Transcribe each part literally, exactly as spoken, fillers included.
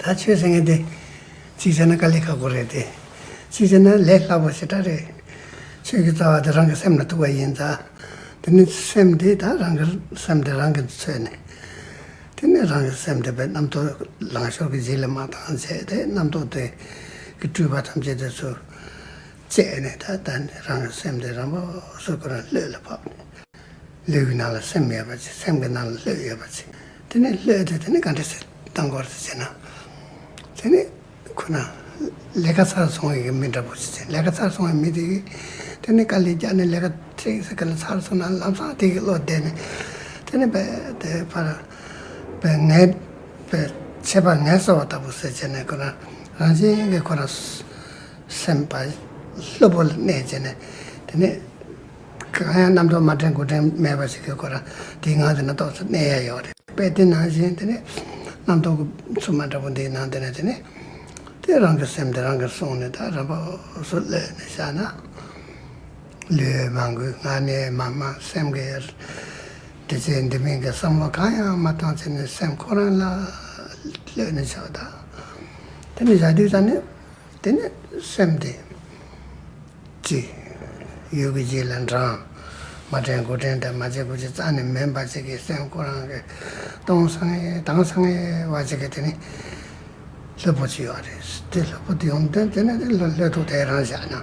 ད་ཆོས་ཟེར་མཁན་དེ་གཅིག་བྱས་ན་དཀའ་ལས་ཁག་པོ་རེད་དེ། གཅིག་བྱས་ན་ལས་སླ་པོ་ཞེ་དྲག་རེད། ཆོས་ཀྱི་རྩ་བ་དེ་རང་གི་སེམས་ལ་ཐུག་པ་ཡིན་ཙང་། དེ་ནི་སེམས་དེ་ད་རང་གི་སེམས་དེ་རང་གིས་འཚོས་ནས། དེ་ནས་རང་གི་སེམས་དེ་བས་རྣམ་རྟོག་ལང་ཤོར་གྱི་རྗེས་ལ་མ་བཏང་བྱས་ཏེ། རྣམ་རྟོག་དེ་གི་སྤྲུལ་པ་ཐམས་ཅད་དེ་ཚུར་བཅད་ནས། ད་ད་ནི་རང་གི་སེམས་དེ་རང་བབས་སུ་ཁོ་རང་ལྷོད་ལ་ཕབ་ནས། ལུས་ཀྱི་ནང་ལ་སེམས་ཡོད་པ་ཅིག་སེམས་ཀྱི་ནང་ལ་ལྷོད་ཡོད་པ་ཅིག་དེ་ནས་ལྷོད་དེ་དེ་ནས་ག་འདྲ་སེ་བཏང་དགོས་རེད་ཟེར་ན། དེ་ནས་ཁོ་ན་ལས་ཀ་ཚར་སོང་བའི་མི་འདྲ་པོ་ཅིག་བྱས། ལས་ཀ་ཚར་སོང་བའི་མི་དེ་གིས་དེ་ནས་དཀའ་ལས་བརྒྱབ་ནས་ལས་ཀ་ཁྲིག་སེ་ག་ལ་ཚར་སོང་ན། ལམ་སང་དེ་གི་བློ་བདེ་ནས། དེ་ནས་བས་དེ་ཕར་བས་ངལ་བས་ཆད་པ་ངལ་གསོ་བ་ལྟ་བུ་ཟེར་བྱས་ནས། ཁོ་ན་རང་བཞིན་གྱིས་ཁོ་ན་སེམས་པ་ལྷོད་པོ་ལ་གནས་བྱས་ནས། དེ་ནས་གང་ཡང་རྣམ་རྟོག་མ་དྲན་དགུ་དྲན་མེད་པ་ཞིག་གིས་ཁོ་རང་དེའི་ངང་དེ་ན་ཏོག་ཙམ་གནས་ཡ་ཡོད་རེད། དཔེ་དེ་ནང་བཞིན་དེ་ནས་རྣམ་རྟོག་གི་འཚུབ་མ་འདྲ་པོ་འདིའི་ནང་དེ་ནས། དེ་ནས་དེ་རང་གི་སེམས་དེ་རང་གིས་བསྲུངས་ནས། ད་རང་བབས་སུ་ལྷོད་ནས་བཞག་ན། ལུས་མ་འགུལ། ངག་ནས་མ་སྨྲ། སེམས་ཀྱི་འདི་བྱས་འདི་མིན་གྱི་བསམ་བློ་གང་ཡང་མ་བཏང་བྱས་ནས། སེམས་ཁོ་རང་ལ་ལྷོད་ནས་བཞག་ད། དེ་ནས་བཞག་དུས་ཙ་ནས། དེ་ནས་སེམས་དེ་ཅིག་ཡུལ་གྱི་རྗེས་ལ་འབྲང་། མ་དྲན་དགུ་དྲན་དང་མ་བྱེད་དགུ་བྱེད་རྩ་ནས་མེད་པ་ཅིག་གི་སེམས་ཁོ་རང་གི་སྟོང་སང་ངེ་དྭངས་སང་ངེ་བ་ཅིག་གི་དེ་ནས་ལྷོད་པོ་ཅིག་ཡོད་རེད། དེ་ལྷོད་པོ་དེ་ཡོང་དུས་དེ་ནས་དེ་ལྷོད་ལྷོད་ཐོག་དེ་རང་བཞག་ན།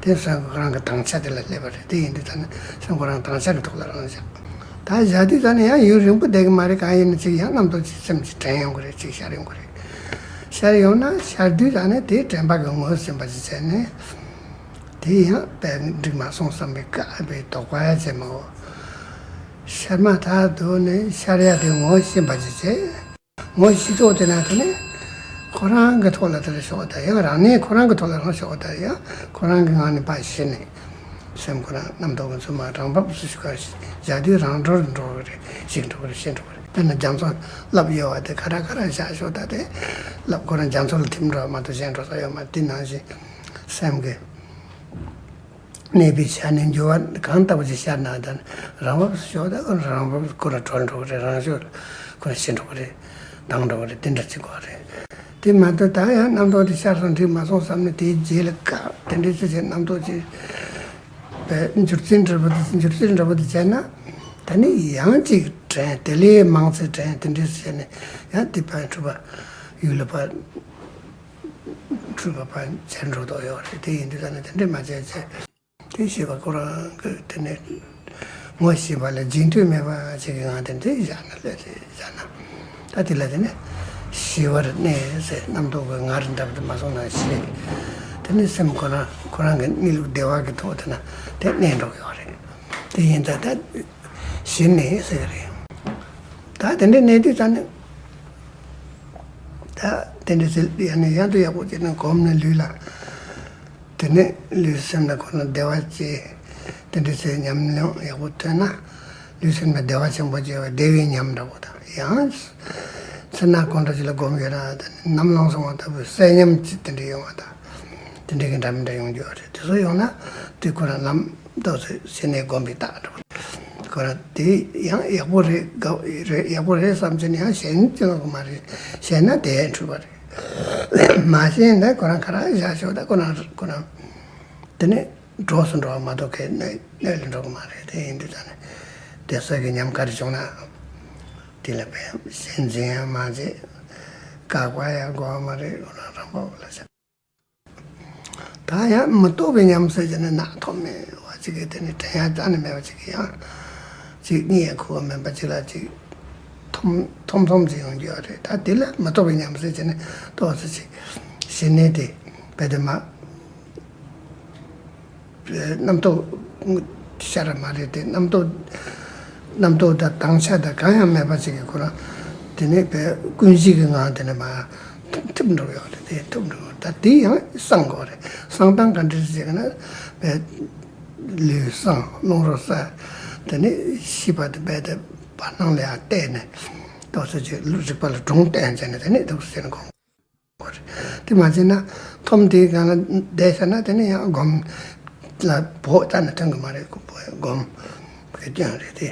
དེ་སེམས་ཁོ་རང་གི་དྭངས་ཆ་དེ་ལ་སླེབས་པ་རེད། དེ་ཡིན་དུས་ཙ་ནས་སེམས་ཁོ་རང་དྭངས་ཆ་གི་ཐོག་ལ་རང་བཞག་ད་བཞག་དུས་ཙ་ནས་ཡང་ཡུན་རིང་པོ་བསྡད་ཀྱི་མ་རེད། གང་ཡིན་ན་ཅིག་ཡང་རྣམ་རྟོག་ཅིག་སེམས་ཅིག་དྲན་ཡོང་གི་རེད། ཅིག་ཤར་ཡོང་གི་རེད། ཤར་ཡོང་ན་ཤར་དུས་ཙ་ནས་དེ་དྲན་པ་གིས་ངོས་ཟིན་པ་ཅིག་བྱས་ནས། དེ་ཡང་དཔེ་འགྲིག་མ་སོང་བསམ་པའི་དཀའ་བའི་དོགས་པ་ཡང་བྱེད་མ་འོ། ཤར་མ་ཐག་ཏུ་ནས་ཤར་ཡ་དེ་ངོ་ཤེས་པ་ཅིག་བྱས། ངོ་ཤེས་ཐོག་དེ་ན་དེ་ནས་ཁོ་རང་གི་ཐོག་ལ་དེ་ལ་ཞོག་ད། ཡང་རང་ནས་ཁོ་རང་གི་ཐོག་ལ་རང་ཞོག་ད། ཡང་ཁོ་རང་གི་ངང་ནས་ཕར་ཤར་ནས། སེམས་ཁོ་རང་རྣམ་རྟོག་གི་འཚུབ་མ་རང་བབས་སུ་ཞུགས་པ་བཞག་དུས་རང་འགྲོར་འགྲོ་གི་རེད། ཞིག་འགྲོ་གི་རེད། ཞིག་འགྲོ་གི་རེད། དཔེར་ན་རྒྱ་མཚོ་རླབས་གཡོ་བ་དེ་ག་ར་ག་ར་བཞག་ཞོག་ད། དེ་རླབས་ཁོ་རང་རྒྱ་མཚོ་ལ་ཐིམ་འགྲོ་བ་མ་གཏོགས་གཞན་འགྲོ་ས་ཡོད་མ་རེད། དེ་ནང་བཞིན་སེམས་ཀྱི་གནས་པའི་ཆ་ནས་འགྱུ་བ་གང་ལྟ་བུ་ཞིག་ཤར་ན་ད་རང་བབས་སུ་ཞོག་ད། རང་བབས་ཁོ་རང་གྲོལ་འགྲོ་གི་རེད། རང་ཞོག་ཁོ་རང་ཞི་འགྲོ་གི་རེད། དྭངས་འགྲོ་གི་རེད། དེ་འདྲ་ཅིག་དགོས་རེད། དེ་མ་གཏོགས་ད་ཡང་རྣམ་རྟོག་དེ་ཤར་སོང་འགྲིག་མ་སོང་བསམ་ནས་དེའི་རྗེས་ལ་བཀག་དེ་འདྲའི་ཚེ་ཚེ་རྣམ་རྟོག་ཅིག་པའི་འགྱུར་རྩིས་འདྲ་པོ་དེ། འགྱུར་རྩིས་འདྲ་པོ་དེ་བྱས་ན། ད་ནི་ཡང་ཅིག་དྲན། དེ་ལས་མང་ཚེ་དྲན། དེ་འདྲའི་ཚེ་ནས་ཡང་དེ་ཕར་འཁྲུལ་པ་ཡུལ་ལ་ཕར། འཁྲུལ་པ་ཕར་འཆར་འགྲོ་དོ་ཡོད་རེད། དེ་ཡིན་དུས་ད་ནི་དེ་འདྲས་མ་བྱས་བྱས། དེ་ཤེས་པ་ཁོ་རང་གི་དེ་ནས་ངོ་ཤེས་པ་ལ་རྗེས་མཐུད་མེད་པ་ཅིག་གི་ངང་དེ་འདྲས་བཞག་ན་ལྷོད་དེ་བཞག་ན། ད་དེ་ལ་དེ་ནས་ཞི་བར་གནས་ཟེར། རྣམ་རྟོག་གི་ངར་འདྲ་པོ་དེ་མ་སོང་ན་ཞི། དེ་ནས་སེམས་ཁོ་རང་ཁོ་རང་གི་གནས་ལུགས་བདེ་བ་གི་ཐོག་དེ་ན་དེ་གནས་འགྲོ་གི་ཡོད་རེད། དེ་ཡིན་ད་ད་ཞི་གནས་ཟེར་གི་རེད། ད་དེ་འདྲས་གནས་དུས་ཙ་ནས། ད་དེ་འདྲ་ཟེར་ཡང་ནས་ཡང་དུ་ཡག་པོ་བྱས་ནས་སྒོམ་ནས་ལུས་ལ། དེ་ནས་ལུས་སེམས་ལ་ཁོ་ན་བདེ་བ་སྐྱེ། དེ་འདྲ་ཟེར་ཉམས་མྱོང་ཡག་པོ་ཐོན་ན། ལུས་སེམས་ལ་བདེ་བ་ཆེན་པོ་སྐྱེ་བ་བདེ་བའི་ཉམས་འདྲ་པོ་དང་། ཡང་ཚེ་ན་གང་འདྲ་ཅིག་ལ་སྒོམ་ཡོད་ན། དེ་ནས་ནམ་ལངས་སོང་བ་ལྟ་བུའི་གསལ་ཉམས་ཅིག་དེ་འདྲ་ཡོང་བ་དང་། དེ་འདྲ་གི་འདྲ་མི་འདྲ་ཡོང་རྒྱུ་ཡོད་རེད། དེ་ཚོ་ཡོང་ན་དེ་ཁོ་རང་ལམ་ཏོག་ཙམ་ཞི་གནས་སྒོམ་པའི་རྟགས་འདྲ་པོ། ཁོ་རང་དེ་ཡང་ཡག་པོ་རེད། དགའ་རེད། ཡག་པོ་རེད་བསམ་བྱས་ནས་ཡང་ཞེན་ཅི་ལོག་གི་མ་རེད། ཞེན་ན་དེ་འཁྲུལ་པ་རེད། མ་ཞེན་ན་ཁོ་རང་ག་རང་བཞག་ཤོག་ད། ཁོ་རང་ཁོ་རང་དེ་ནས་གྲོགས་སུ་འགྲོ་བ་མ་གཏོགས་ཁའི་གནས་གནས་ལ་འགྲོ་གི་མ་རེད། དེ་ཡིན་དུས་ད་ནི་བདེ་གསལ་གྱི་ཉམས་ག་རེ་བྱུང་ན། དེ་ལ་བས་ཞེན་འཛིན་ཡང་མ་བྱེད། བཀག་པ་ཡང་དགོས་མ་རེད། ཁོ་རང་རང་བབས་ལ་བཞག་ད་ཡང་མི་རྟོག་པའི་ཉམས་ཟེར་གྱི་ནི་ནག་ཐོམ་མེ་བ་ཅིག་གིས་དེ་ནི་དྲན་ཡ་རྩ་ནས་མེད་པ་ཅིག་གིས་ཡང་། ཅིག་གཉིད་ཡང་ཁུག་པ་མེད་པ་ཅིག་ལ་ཅིག་ཐོམ་ཐོམ་ཐོམ་ཅིག་ཡོང་རྒྱུ་ཡོད་རེད། ད་དེ་ལ་མི་རྟོག་པའི་ཉམས་ཟེར་གྱི་ནི་ཏོག་ཙམ་ཅིག་ཞི་གནས་དེ་རྦད་དེ་མ། རྣམ་རྟོག་ཤར་མ་རེད་དེ། རྣམ་རྟོག་རྣམ་རྟོག་དང་དྭངས་ཆ་དང་གང་ཡང་མེད་པ་ཅིག་གིས་ཁོ་རང་དེ་ནས་བས་ཀུན་གཞི་གི་ངང་དེ་ནས་མར་ཐིམ་འགྲོ་ཡོད་རེད། དེ་ཐིམ་འགྲོ། ད་དེ་ཡང་སངས་དགོས་རེད། སངས་སྟངས་ག་འདྲ་ཞིག་ན་བས་ལུས་སངས། རླུང་རོ་སངས། དེ་ནས་ཤེས་པ་དེ་བས་དེ་བར་སྣང་ལ་ཡང་བལྟས་ནས་ཏོག་ཙམ་ཅིག་རིག་པ་ལ་སྒྲོང་བསྟན་བྱས་ནས་དེ་ནས་འདུག་ཟེར་ནས་དགོངས། དེ་མ་བྱས་ན་ཐོམ་དེའི་སྒང་ལ་བསྡད་ཤག་ན་དེ་ནི་ཡང་སྒོམ་ལ་བོགས་རྩ་ནས་ཐོན་གི་མ་རེད། སྒོམ་གི་སྐྱོན་རེད་དེ།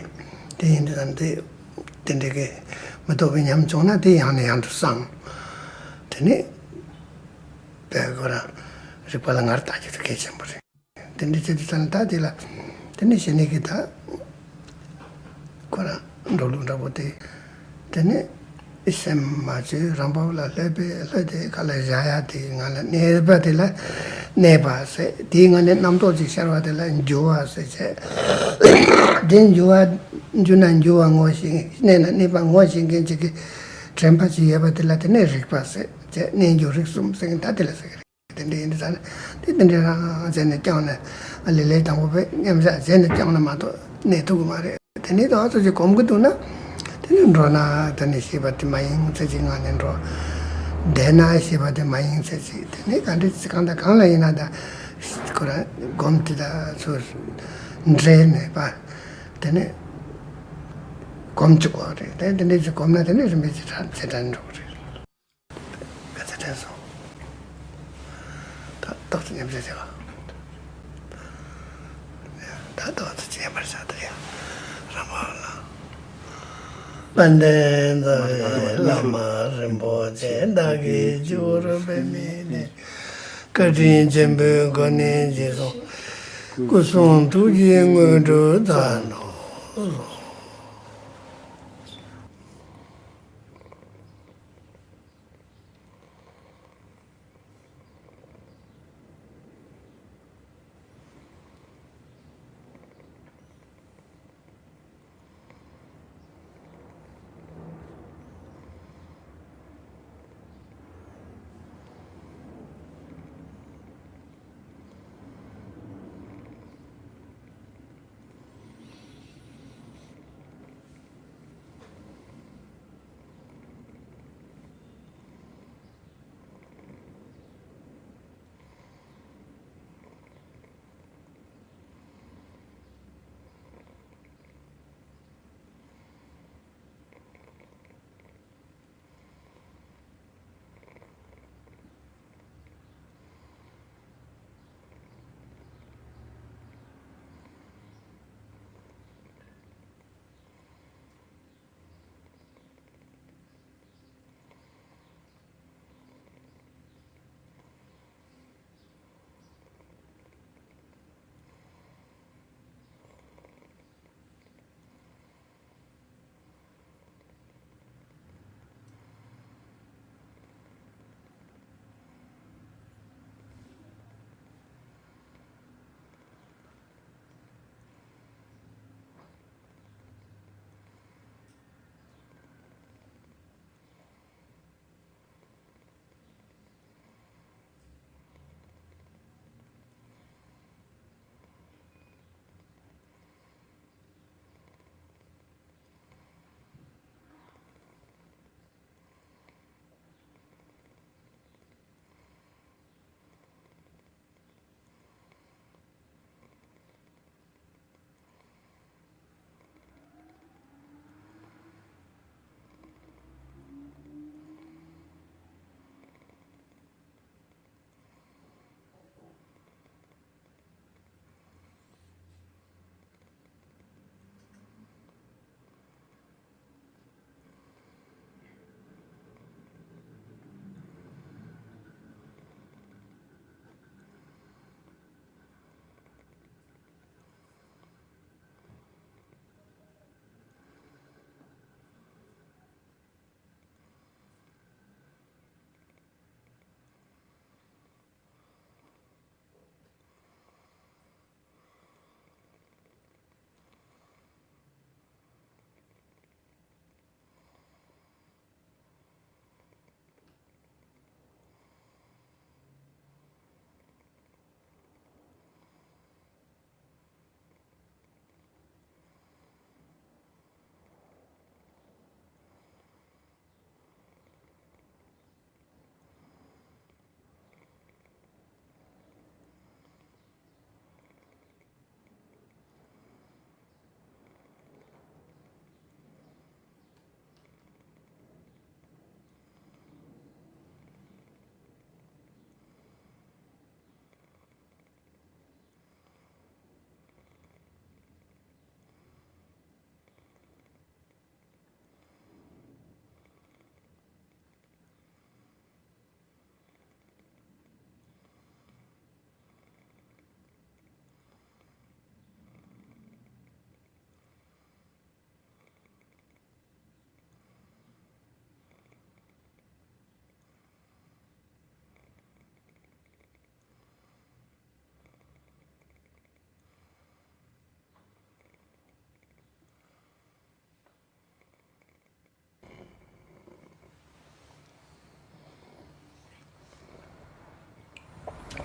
དེ་ཡིན་དུས་ཙམ་དེ་དེ་འདྲའི་གི་མི་རྟོག་པའི་ཉམས་བྱུང་ན་དེ་ཡང་ནས་ཡང་དུ་སངས། དེ་ནས་དཔེ་ཁོ་རང་རིག་པ་ལ་ངར་བལྟ་རྒྱུ་དེ་གལ་ཆེན་པོ་རེད། དེ་འདྲ་བྱེད་དུས་ཙང་ད་དེ་ལ་དེ་ནས་ཞི་གནས་ཀྱི་ད་ཁོ་རང་འགྲོ་ལུགས་འདྲ་པོ་དེ། དེ་ནས་སེམས་མ་བཅོས་རང་བབས་ལ་ལྷོད་པས་ལྷོད་དེ་ག་ལ་བཞག་ཡ་དེ་ང་ལ་གནས་པ་དེ་ལ་གནས་པ་ཟེར། དེའི་ངང་ནས་རྣམ་རྟོག་ཅིག་ཤར་བ་དེ་ལ་འགྱུ་བ་ཟེར་བྱས། དེ་འགྱུ་བ་འགྱུ་ན་འགྱུ་བ་ངོ་ཤེས། གནས་ན་གནས་པ་ངོ་ཤེས་མཁན་ཅིག་གི་དྲན་པ་ཅིག་ཡོད་པ་དེ་ལ་དེ་ནས་རིག་པ་ཟེར་བྱས། གནས་འགྱུ་རིག་གསུམ་ཟེར་མཁན་ད་དེ་ལ་ཟེར་གི་རེད། དེ་འདྲ་ཡིན་དུས་ཙང་ནས་དེ་དེ་འདྲ་རང་བྱས་ནས་བསྐྱངས་ནས་ལས་ལས་དང་པོ་པས་མཉམ་བཞག་བྱས་ནས་བསྐྱངས་ན་མ་གཏོགས་གནས་ཐུབ་ཀྱི་མ་རེད། དེ་ནས་ད་ཚོ་ཅིག་གོམས་ཀྱི་འདུག་ན། དེ་ནས་འགྲོ་ན་དེ་ནས་ཤེས་པ་དེ་མ་ཡེངས་ཚེ་གཅིག་ངང་ནས་འགྲོ། བསྡད་ན་ཤེས་པ་དེ་མ་ཡེངས་ཚེ་གཅིག་དེ་ནས་ག་འདྲ་ཅིག་གང་དང་གང་ལ་ཡིན་ན་ད་ཁོ་རང་སྒོམ་དེ་དག་ཚོ་འདྲེས་ནས་པ། དེ་ནས་གོམས་བཅུག་པ་རེད། དེ་དེ་འདྲ་ཅིག་གོམས་ན་དེ་ནས་རིམ་པས་ཅིག་ཚད་ཚད་དྲན་འགྲོ་གི་རེད། ག་ཚོད་དྲན་སོང་། ད་ཏོག་ཙམ་མཉམ་བཞག་བྱེད་ལ། ད་ཏོག་ཙམ་བྱས་པར་བྱ་ད་ཡ། རང་དབང་ལ། དཔལ་ལྡན་རྩ་བའི་བླ་མ་རིན་པོ་ཆེ། བདག་གིས་སྤྱི་བོར་འབད་མི་ནས། བཀའ་དྲིན་ཆེན་པོའི་གོ་གནས་རྗེས་སུ། སྐུ་གསུང་ཐུགས་ཀྱི་དངོས་གྲུབ་སྩལ་ནོ།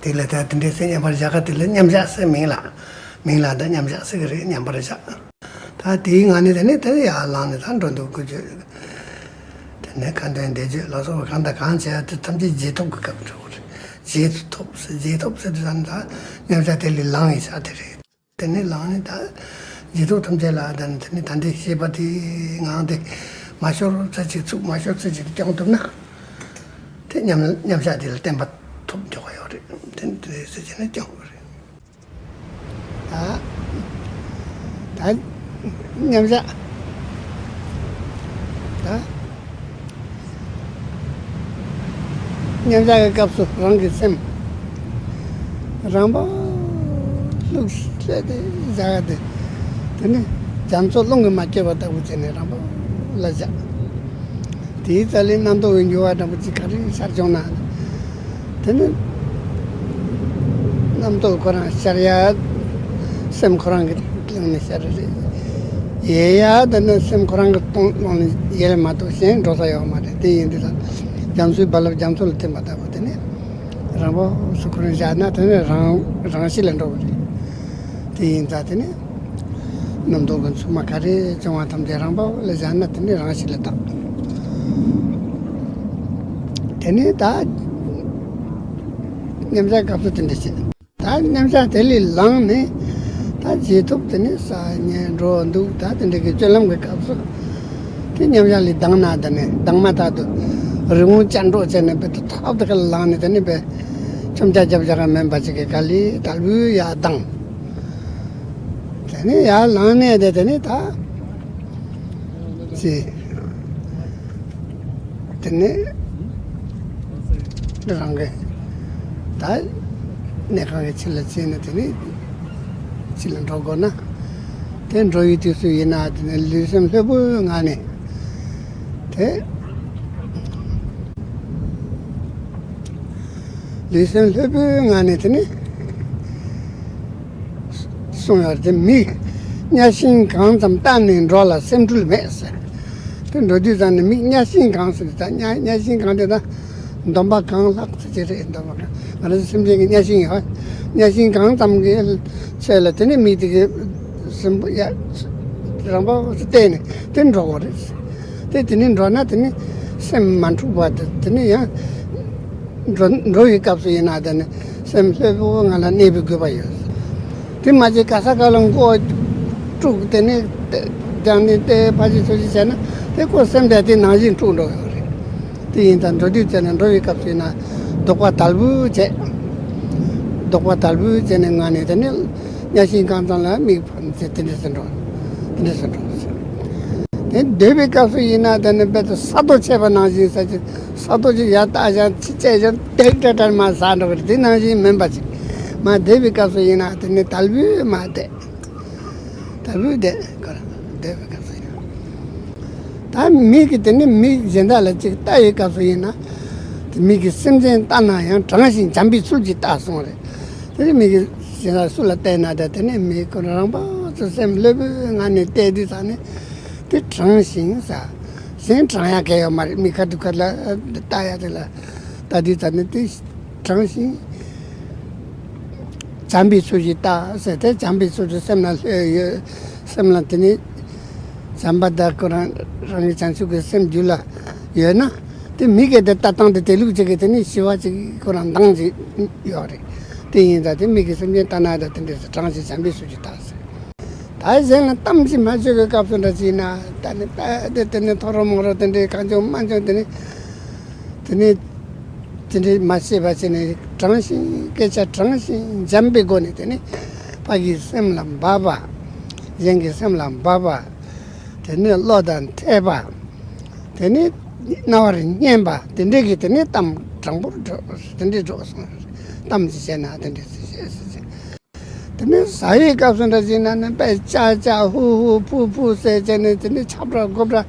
དེ་ལ་ད་དེ་འདྲའི་ཚེ་མཉམ་པར་བཞག་ག་དེ་ལ་མཉམ་བཞག་ཟེར་མིང་ལ། མིང་ལ་ད་མཉམ་བཞག་ཟེར་གི་རེད། མཉམ་པར་བཞག་ད་དེའི་ངང་ནས་དེ་ནས་དེ་ཡར་ལངས་ནས་ད་འགྲོ་འདུག་ཀུན་སྤྱོད། དེ་ནས་ཁ་འདོན་བཟླས་བརྗོད་ལ་སོགས་པ་གང་དང་གང་བྱས་དེ་ཐམས་ཅད་རྗེས་ཐོབ་ཀྱི་སྐབས་འགྲོ་གི་རེད། རྗེས་སུ་ཐོབ་ཟེར། རྗེས་ཐོབ་ཟེར་དུས་ཙམ་ད་མཉམ་བཞག་དེ་ལས་ལངས་ཡིན་ས་དེ་རེད། དེ་ནས་ལངས་ནས་ད་རྗེས་ཐོབ་ཐམས་ཅད་ལ་ད་ནི་དེ་ནས་ད་འདི་ཤེས་པ་དེའི་ངང་དེ་མ་ཤོར་ཚུལ་ཅིག་ཚུགས་མ་ཤོར་ཚུལ་ཅིག་སྐྱོང་ཐུབ་ན། དེ་མཉམ་མཉམ་བཞག་དེ་ལ་བརྟན་པ་ཐོབ་འགྱོ་གི་ཡོད་རེད། དེ་འདྲ་ཟེར་བྱས་ནས་སྐྱོང་དགོས་རེད། ད་ད་མཉམ་བཞག་ད་མཉམ་བཞག་གི་སྐབས་སུ་རང་གི་སེམས་རང་པ་ལྷུག་བསྲེས་ཏེ་བཞག་སྟེ། དེ་ནས་རྒྱ་མཚོ་རླུང་གིས་མ་བསྐྱོད་པ་ལྟ་བུ་བྱས་ནས་རང་པ་ལ་བཞག་དེའི་རྩ་ལས་རྣམ་རྟོག་གི་འགྱུ་བ་འདྲ་པོ་ཅིག་ག་རེ་ཤར་བྱུང་ན། དེ་ནི་རྣམ་རྟོག་ཁོ་རང་ཤར་ཡ། སེམས་ཁོ་རང་གི་ཀློང་ནས་ཤར་རེད། ཡལ་ཡ་དེ་ནི་སེམས་ཁོ་རང་གི་ཀློང་ནས་ཡལ་མ་གཏོགས་གཞན་འགྲོ་ས་ཡོད་མ་རེད། དེ་ཡིན་དུས་ཙང་རྒྱ་མཚོའི་རྦ་རླབས་རྒྱ་མཚོ་ལ་ཐིམ་པ་ལྟ་བུ་དེ་ནི་རང་བབས་སུ་ཁོ་རང་བཞག་ན་དེ་ནི་རང་རང་ཤི་ལ་འགྲོ་གི་རེད། དེ་ཡིན་ཙང་དེ་ནི་རྣམ་རྟོག་གི་མཚུབ་མ་ག་རེ་བྱུང་བ་ཐམས་ཅད་རང་བབས་ལ་བཞག་ན་དེ་ནི་རང་ཤི་ལ་བཏགས། དེ་ནས་ད་མཉམ་བཞག་སྐབས་སུ་དེ་འདྲ་བྱེད། ད་མཉམ་བཞག་དེ་ལས་ལངས་ནས་ད་རྗེས་ཐོབ་དེ་ནས་ས་ཉལ་འགྲོ་འདུག་ད་དེ་འདྲ་གི་སྤྱོད་ལམ་གྱི་སྐབས་སུ་དེ་མཉམ་བཞག་ལས་ལྡང་ན་དེ་ནས་ལྡང་མ་ཐག་ཏུ་རི་བོང་ཅལ་འདྲོགས་བྱས་ནས་བེད་ཐག་ཐག་ཏུ་ཁ་ལངས་ནས་དེ་ནས་བེད་ཆོམ་རྐྱལ་རྒྱབ་བཞག་ག་མིན་པ་ཅིག་གི་ག་ལེ་དལ་བུས་ཡར་ལྡང་། དེ་ནས་ཡར་ལངས་ནས་དེ་དེ་ནས་ད། ཅེས། དེ་ནས་རང་གི་ད་གནས་ཁང་གི་ཕྱི་ལ་ཕྱིན་ནས་དེ་ནས་ཕྱི་ལ་འགྲོ་དགོས་ན། དེ་འགྲོ་ཡི་དུས་སུ་ཡིན་ན་དེ་ནས་ལུས་སེམས་ལྷོད་པོའི་ངང་ནས་དེ། ལུས་སེམས་ལྷོད་པོའི་ངང་ནས་དེ་ནི་གསུངས་ཡོད་རེད། དེ་མིག་གཉའ་ཤིང་གང་ཙམ་བལྟས་ནས་འགྲོ་ལ་སེམས་འཁྲུལ་མེད་ཟེར། དེ་འགྲོ་དུས་ཙམ་ནས་མིག་གཉའ་ཤིང་གང་ཟེར་ད་གཉའ་གཉའ་ཤིང་གང་དེ་ད་འདོམ་པ་གང་ལྷག་ཟེར་གྱི་རེད། འདོམ་པ་གང་ང་རང་ཚོ་སེམས་ཅན་གྱི་གཉའ་ཤིང་ཡོད། གཉའ་ཤིང་གང་ཙམ་གྱི་ཚད་ལ་དེ་ནི་མིག་དེ་གི་སེམས་པོ་ཡ་རང་པ་བལྟས་ནས་དེ་འགྲོ་དགོས་རེད། དེ་དེ་ནི་འགྲོ་ན་དེ་ནི་སེམས་མ་འཁྲུགས་པ་དེ་དེ་ནི་ཡང་འགྲོ་འགྲོ་བའི་སྐབས་སུ་ཡིན་ན་དེ་ནི་སེམས་ལྷོད་པོ་ངང་ལ་གནས་པའི་དགོས་པ་ཡོད། དེ་མ་བྱས་ག་ས་ག་ལ་མགོ་དཀྲུགས་དེ་ནི་སྦྱངས་ནས་བལྟས་ཕར་ཕྱིན་ཚུར་ཕྱིན་བྱས་ན་དེ་ཁོ་སེམས་དེ་དེ་ནང་བཞིན་འཁྲུགས་འགྲོ་ཡོད་རེད། དེ་ཡིན་ཙང་འགྲོ་དུས་ཙམ་ན་འགྲོ་བའི་སྐབས་སུ་ཡིན་ན་ལྡོག་པ་དལ་བུ་བྱས། ལྡོག་པ་དལ་བུ་བྱས་ནས་ངང་ནས་དེ་ནི་གཉའ་ཤིང་གང་ཙམ་ལ་མིག་ཕར་ནས་དེ་འདྲ་ཟེར་འགྲོ། དེ་འདྲ་ཟེར་འགྲོ། དེ་སྡོད་པའི་སྐབས་སུ་ཡིན་ན་དེ་ནི་རྦད་དེ་ས་རྡོ་ཆད་པ་ནང་བཞིན་ས་ཅིག་ས་རྡོ་ཅིག་ཡར་བཏགས་ཀྱང་ཅི་བྱས་ཀྱང་ཏེག་ཏེག་ཏེག་མར་ཟག་འགྲོ་གི་རེད། དེ་ནང་བཞིན་མིན་པ་ཅིག་མར་བསྡད་པའི་སྐབས་སུ་ཡིན་ན་དེ་ནི་དལ་བུས་མར་བསྡད། དལ་བུས་བསྡད་ཁོ་རང་སྡོད་པའི་སྐབས་སུ་ཡིན། ད་མིག་གིས་དེ་ནི་མིག་གཞན་དག་ལ་ཅིག་ལྟ་ཡི་སྐབས་སུ་ཡིན་ན། དེ་མིག་གིས་སེམས་ཅན་ལྟ་ན་ཡང་དྲང་ཞིང་བྱམས་པའི་ཚུལ་གྱིས་ལྟ་གསུངས་རེད། དེ་ནི་མིག་གིས་གཞན་དག་སུ་ལ་བལྟས་ན་ད་དེ་ནི་མིག་ཁོ་རང་པ་ཚོ་སེམས་ལྷོད་པོའི་ངང་ནས་བལྟས་དུས་ཙང་ནི་དེ་དྲང་ཞིང་ས། གཞན་དྲང་ཡག་གལ་ཡོད་མ་རེད། མིག་ཁ་ཐུག་ཁ་ལ་ལྟ་ཡག་དེ་ལ་ལྟ་དུས་ཙང་ནི་དེ་དྲང་ཞིང་། བྱམས་པའི་ཚུལ་གྱིས་ལྟ་ཟེར་ཏེ་བྱམས་པའི་ཚུལ་གྱིས་སེམས་ལ་ལྷོད་ཡོད། སེམས་ལ་དེ་ནི་བྱམས་པ་དང་ཁོ་རང་རང་གི་བྱང་ཆུབ་ཀྱི་སེམས་རྒྱུད་ལ་ཡོད་ན། དེ་མི་སྐད་དེ་ལྟ་སྟངས་དེ་དེ་ལུགས་ཅིག་གིས་དེ་ནི་ཞི་བ་ཅིག་ཁོ་རང་འདང་ཅིག་ཡོད་རེད། དེ་ཡིན་ཙང་དེ་མི་གིས་སེམས་ཅན་ལྟ་ན་ད་དེ་འདྲས་སུ་དྲང་ཞིང་བྱམས་པའི་ཚུལ་གྱིས་ལྟ་ཟེར། ད་གཞན་ལ་གཏམ་ཅིག་མ་བརྗོད་ཀྱི་སྐབས་སུ་འདྲ་ཅིག་ཡིན་ན་ད་ནི་དཔེ་དེ་དེ་ནི་ཐོ་རོ་མོ་རོ་དེ་འདྲའི་གང་བྱུང་མ་བྱུང་དེ་ནི། དེ་ནས་དེ་འདྲའི་མ་བྱས་པ་བྱས་ནས་དྲང་ཞིང་སྐད་ཆ་དྲང་ཞིང་འཇམ་པའི་སྒོ་ནས་དེ་ནས་ཕ་གི་སེམས་ལ་འབབ་པ། གཞན་གྱི་སེམས་ལ་འབབ་པ། དེ་ནས་བློ་དང་འཐད་པ། དེ་ནས་རྣ་བར་སྙན་པ་དེ་འདྲའི་གི་དེ་ནས་གཏམ་དྲང་པོར་སྒྲོག་དེ་འདྲའི་སྒྲོག་སོང་། གཏམ་ཅིག་བཤད་ན་དེ་འདྲའི་ཅིག་བཤད་ཟེར་ཅིག་དེ་ནས་ཟ་བའི་སྐབས་སུ་འདྲ་ཅིག་ན་ནི་དཔེ་ཅག་ཅག་ཧུ་ཧུ་ཕུ་ཕུ་ཟེར་བྱས་ནས་དེ་ནས་ཆབ་བྲག་སྒོ་བྲག་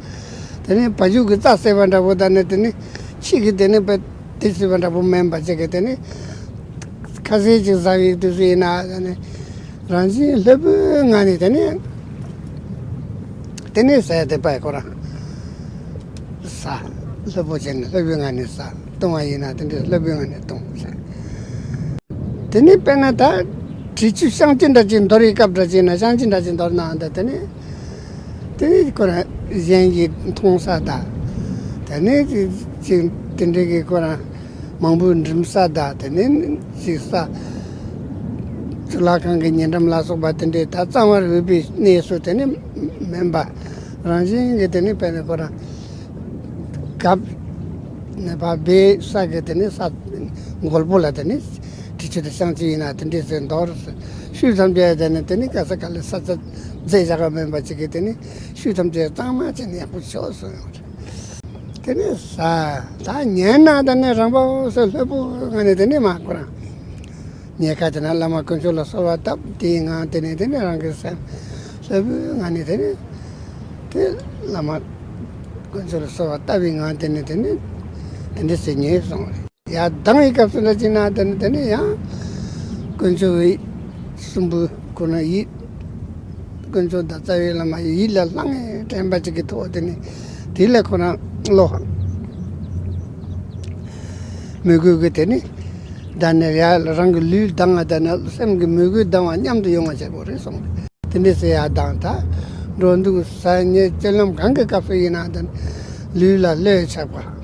དེ་ནས་བ་ཕྱུགས་ཀྱི་རྩྭ་ཟེར་བ་འདྲ་པོ་དང་ནི་དེ་ནས་ཁྱི་གི་དེ་ནས་དཔེ་དེ་ཟེར་བ་འདྲ་པོ་མིན་པ་ཅིག་གི་དེ་ནས་ཁ་ཟས་ཅིག་ཟ་བའི་དུས་སུ་ཡིན་ན་དེ་ནས་རང་བཞིན་ལྷོད་པོའི་ངང་ནས་དེ་ནས་དེ་ནས་ཟས་དེ་དཔེ་ཁོ་རང་ཟ། ལྷོད་པོ་བྱས་ནས་ལྷོད་པོའི་ངང་ནས་ཟ། བཏུང་བ་ཡིན་ན་དེ་འདྲའི་ལྷོད་པོའི་ངང་ནས་བཏུང་ཟེར། དེ་ནས་དཔེར་ན་ད་དྲི་ཆུ་བཤང་གཅི་འདྲ་ཅིག་འདོར་བའི་སྐབས་འདྲ་ཅིག་ན་བཤང་གཅི་འདྲ་ཅིག་འདོར་ནའང་ད་དེ་ནས་དེ་ནས་ཁོ་རང་གཞན་གྱིས་མཐོང་ས་ད་དེ་ནས་ཅིག་དེ་འདྲའི་གི་ཁོ་རང་མང་པོས་འགྲིམ་ས་ད་དེ་ནས་ཅིག་ས་གཙུག་ལག་ཁང་གི་ཉེ་འགྲམ་ལ་སོགས་པ་དེ་འདྲའི་ད་གཙང་བར་འོས་པའི་གནས་སུ་དེ་ནས་མིན་པ་རང་བཞིན་གྱི་དེ་ནས་དཔེར་ན་ཁོ་རང་གབ་ནས་ཕར་སྦས་ས་གི་དེ་ནས་ས་འགོལ་པོ་ལ་དེ་ནས་དྲི་ཆུ་དང་བཤང་གཅི་ཡིན་ན་དེ་འདྲས་ཟེར་འདོར་ཤུལ་ཐམས་ཅད་དེ་ནས་དེ་ནས་ག་ས་ག་ལ་ས་ཆ་མཛེས་བཞག་ག་མིན་པ་ཅིག་གི་དེ་ནས་ཤུལ་ཐམས་ཅད་གཙང་མ་བྱས་ནས་ཡག་པོ་ཤོག་གསུངས་ཡོང་རེད། དེ་ནས་ས་ད་ཉལ་ན་དེ་ནས་རང་པོ་སོ་ལྷོད་པོ་ངང་ནས་དེ་ནས་མ་ཁོ་རང་ཉལ་ཁ་དེ་ན་བླ་མ་དཀོན་མཆོག་ལ་གསོལ་བ་བཏབ་དེའི་ངང་དེ་ནས་དེ་ནས་རང་གི་སེམས་ལྷོད་པོའི་ངང་ནས་དེ་ནས་དེ་བླ་མ་དཀོན་མཆོག་ལ་གསོལ་བ་བཏབ་པའི་ངང་དེ་ནས་དེ་ནས་དེ་འདྲས་ཟེར་ཉལ་སོང་རེད། ཡར་ལྡང་བའི་སྐབས་སུ་འདྲ་ཅིག་ན་དེ་ནི་དེ་ནི་ཡང་དཀོན་མཆོག་གི་གསུང་འབུམ་ཁོ་ན་ཡིད་དཀོན་མཆོག་དང་རྩ་བའི་བླ་མ་ཡིད་ལ་བླངས་དྲན་པ་ཅིག་གི་ཐོག་དེ་ནི་དེ་ལ་ཁོ་རང་བློ་མོས་གུས་ཀྱི་དེ་ནི་ད་ནི་ཡར་རང་གི་ལུས་ལྡང་བ་ད་ནི་སེམས་ཀྱི་མོས་གུས་ལྡང་བ་མཉམ་དུ་ཡོང་བ་བྱེད་དགོས་རེད་གསུངས། དེ་འདྲ་ཟེར་ཡ་དང་ད་འགྲོ་འདུག་ཟ་ཉལ་སྤྱོད་ལམ་གང་གི་སྐབས་སུ་ཡིན་ན་དེ་ལུས་ལ་བློས་ཆགས་པ།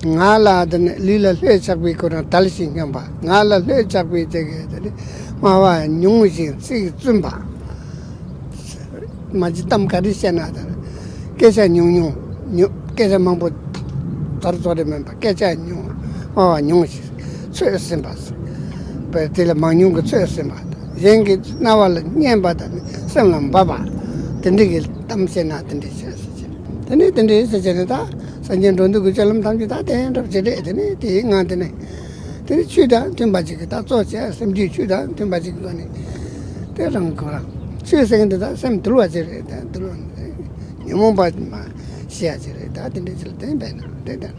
ང་ལ་དེ་ནི་ལུས་ལ་བློས་ཆགས་པའི་ཁོ་རང་དལ་ཞིང་སྙོམས་པ། ང་ལ་བློས་ཆགས་པའི་ཚེ་གི་དེ་ནི་སྨྲ་བ་ཉུང་ཞིང་ཚིག་བཙུན་པ། མ་གཞི་གཏམ་ག་རེ་བཤད་ན་དེ་ནི་སྐད་ཆ་ཉུང་ཉུང་ཉུང་སྐད་ཆ་མང་པོ་དར་ཙོ་རེ་མིན་པ་སྐད་ཆ་ཉུང་སྨྲ་བ་ཉུང་ཞིང་ཚོད་ཟིན་པ། པས་དེ་ལ་མང་ཉུང་གི་ཚོད་ཟིན་པ་དང་གཞན་གྱི་རྣ་བ་ལ་སྙན་པ་དང་སེམས་ལ་འབབ་པ་དེ་འདྲ་གི་གཏམ་བཤད་ན་དེ་འདྲ་བྱས་ཟེར་གྱི་རེད། དེ་ནས་དེ་འདྲ་ཟེར་གྱི་རེད། ད་སངས་རྒྱས་འགྲོ་འདུག་གི་སྤྱོད་ལམ་ཐམས་ཅད་ད་དེ་འདྲ་བྱེད་རེད། དེ་ནས་དེའི་ངང་དེ་ནས་དེ་ནས་ཆོས་དང་མཐུན་པ་ཅིག་གི་ད་གཙོ་བྱས་སེམས་རྒྱུད་ཆོས་དང་མཐུན་པ་ཅིག་གི་སྒོ་ནས་དེ་རང་ཁོ་རང་ཆོས་ཟེར་གྱི་འདི་ད་སེམས་དུལ་བ་ཅིག་རེད། ད་དུལ་བ་ཉོན་མོངས་པ་མ་ཤེས་ཡ་ཅིག་རེད། ད་དེ་འདྲ་ཅིག་ལ་བརྟེན་པས་ན་དེ་ལྟར།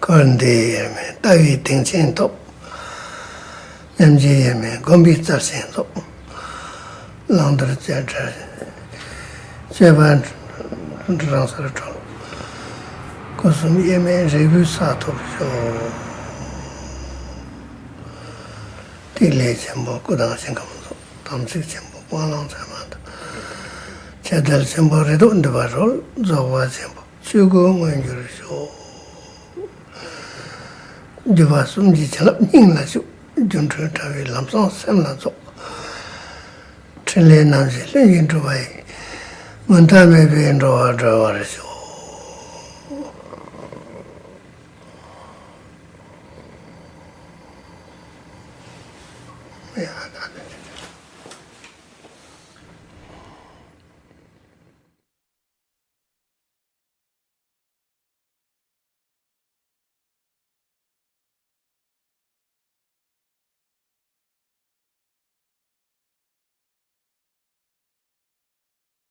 འཁོར་འདས་དབྱེར་མེད་ལྟ་བའི་གདེང་ཆེན་ཐོབ། མཉམ་རྗེས་དབྱེར་མེད་སྒོམ་པའི་རྩལ་ཆེན་ཐོབ། བླང་དོར་བྱེ་བྲལ་སྤྱོད་པ་རང་སར་གྲོལ། སྐུ་གསུམ་དབྱེར་མེད་རིལ་བུའི་ས་ཐོབ་ཤོག། ཐིག་ལེ་ཆེན་པོ་སྐུ་དང་ཞིང་ཁམས་རྫོགས། དམ་ཚིག་ཆེན་པོ་སྤང་བླང་ཚད་མ་དང་། ཁྱབ་བརྡལ་ཆེན་པོ་རེ་དོགས་འདུལ་བར་རོལ། རྫོགས་པ་ཆེན་པོ་ཆོས་སྐུ་མངོན་གྱུར་ཤོག། བརྒྱུད་པ་གསུམ་གྱི་བྱིན་རླབས་སྙིང་ལ་ཞུགས། སྒྱུ་འཕྲུལ་དྲ་བའི་ལམ་བཟང་སེམས་ལ་རྫོགས། ཕྲིན་ལས་རྣམ་བཞི་ལྷུན་གྱིས་གྲུབ་པ་ཡི། མུ་མཐའ་མེད་པའི་འགྲོ་བ་སྒྲོལ་བར་ཤོག། ཡ་